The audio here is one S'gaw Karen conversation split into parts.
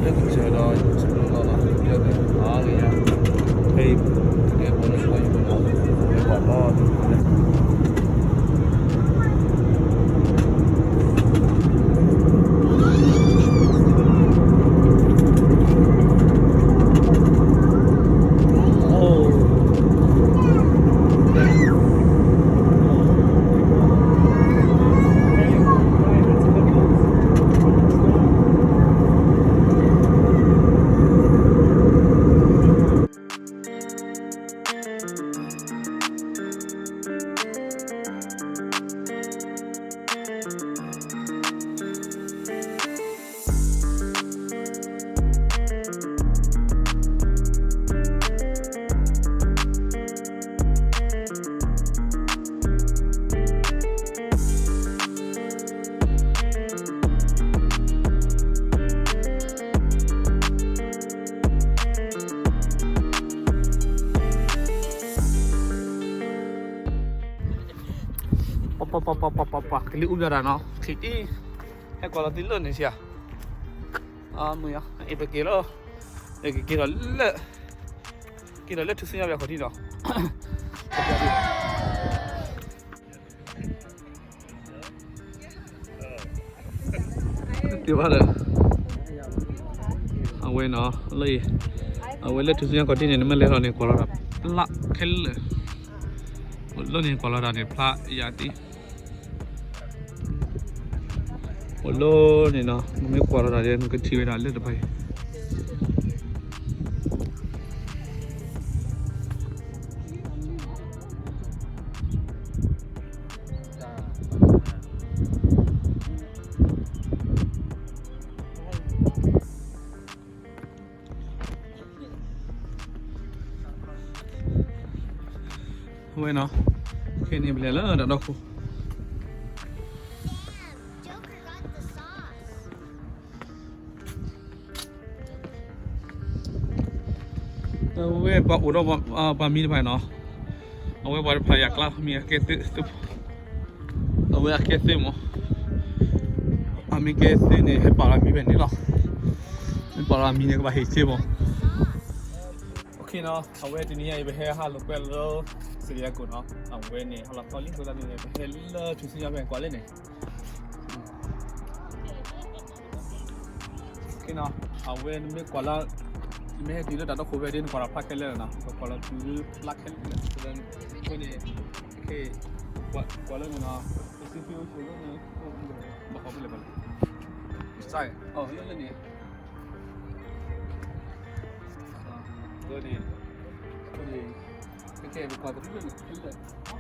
ကစၢၢ်ဒီးယဆိကမိၣ်လီၤလီၤ ယကဲသ့ၣ်အါဂ့ၤယၤ ဖဲအံၤ ကဲဘီလၢကီၢ်ယိၤနီၤ ဝဲပှၤလီၤ ပှၤပှၤပှၤပှၤပှၤပှၤ ကလံၤအူဒၣ်တၢ်နီၤ ချံတံ ဟဲကွၢ်လီၤတံၢ်လၢန့ၣ်ဆံးဧါ အမုၢ်ယါ အ့ၣ်ပက့ၤလီၤ က့ၤက့ၤဒီးလၢ က့ၤဒီးလၢထူၣ်စုညါဘၣ်ခီၣ်ထံးနီၤ တဘၣ်ဒီး အဝဲနီၤ လၢအံၤ အဝဲလၢထူၣ်စုညါခီၣ်ထံးန့ၣ် နမ့ၢ်လဲၤလီၤန့ၣ် ကွၢ်လီၤတၢ်ဖျါခဲလၢာ် လၢန့ၣ်ကွၢ်လီၤတၢ်န့ၣ် ဖျါယၤတံၢ် အိၣ်လၢန့ၣ်နီၤ နမ့ၢ်ကွၢ်လီၤတၢ်ဒီး နကထံၣ်ဝဲဒၣ်လၢတဖၣ်အံၤ ဝဲနီၤ ခဲန့ၣ်ပလဲၤလၢတၢ်ဒီခိၣ် အဝဲပှၤအိၣ်ဒီးပှၤမံတဖၣ်နီၤ အဝဲပှၤတဖၣ်ယၤကျါမံၤအကဲသုး အဝဲအကဲသုးမး အမ့ၢ်ကဲသုးန့ၣ် ဟဲပာ်လီၤမံဖဲန့ၣ်လီၤ မ့ၢ်ပာ်လီၤမံန့ၣ် ကဘၣ်ဟ့ၣ်စ့မး အဝဲတနံၤညါအံၤ ပဟဲဟးလိာ်ကွဲလၢ စရံယါကိာ်နီၤ အဝဲန့ၣ် ဟးလီၤခီလံ အဃိသတးန့ၣ် ပဟဲလၢထူၣ်စုညါဖဲကွၢ်လၢန့ၣ် အဝဲနမ့ၢ်ကွၢ်လၢ နမ့ၢ်ဟဲတုၤလၢတၢ်ဒီခိၣ်ဖဲဒၣ် နကွၢ်လီၤဖျါခဲလၢာ်နီၤ ပကွၢ်လီၤတုၤဖျါခဲလၢာ် အဃိန့ၣ် ကွၢ်လၢန့ၣ်နီၤ ပစုဖံအိၣ်ဆိးလၢန့ၣ် ဘၣ်ဃီဖဲလဲၣ်ဘၣ်လဲၣ် လၢန့ၣ် အဃိန့ၣ် ခဲခဲပကွၢ်ပတုၤလၢန့ၣ်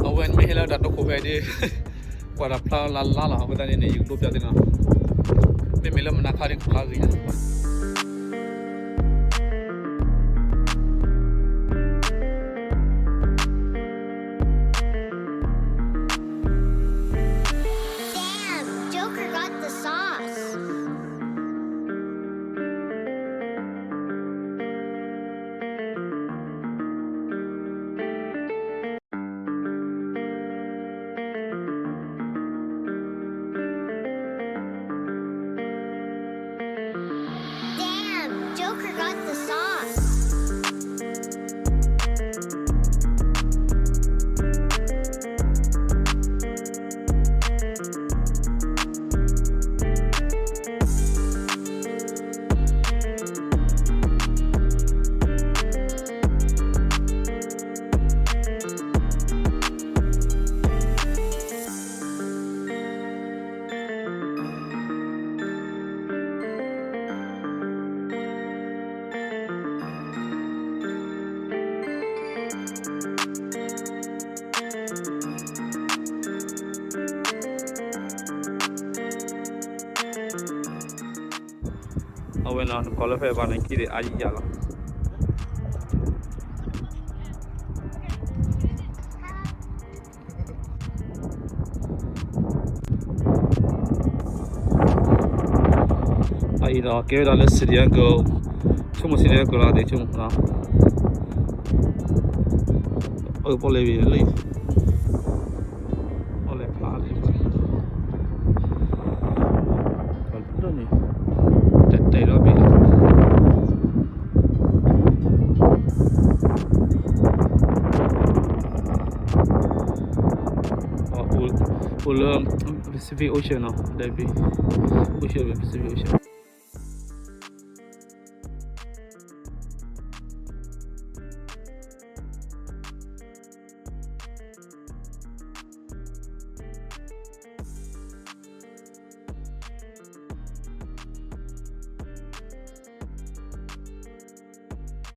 အဝဲန့ၣ်မ့ၢ်ဟဲလၢတၢ်တီခိၣ်ဖဲဒၣ် ကွၢ်တၢ်ဖျါလၢ်လၢ်လီၤ အဃိသတးန့ၣ်န့ၣ် ယကဒိးပျးသ့ၣ်နီၤ မ့မ့ၢ်လၢမနၤခါဒ်ကဖျါဂ့ၤညါ Damn, Joker got the sauce. နကိးလၢဖဲဘၣ်န့ၣ် ကံၣ်ဒံးအါယံာ်ယံာ်လီၤ. အအံၤဒီး ကဲဝဲဒၣ်လၢ San Diego, ဆိကမိၣ် San Diego လီၤ သ့ဆိကမိၣ်နီၤ, အပီၣ်လဲၣ်ဝံၤလံ, ပီၣ်လဲၣ်ဖျါလံ, န့ၣ် တတဲလီၤဘ့ၣ်လီၤ. အိၣ်လၢ Pacific Ocean နီၤ, ဒီး Pacific Ocean, Pacific Ocean.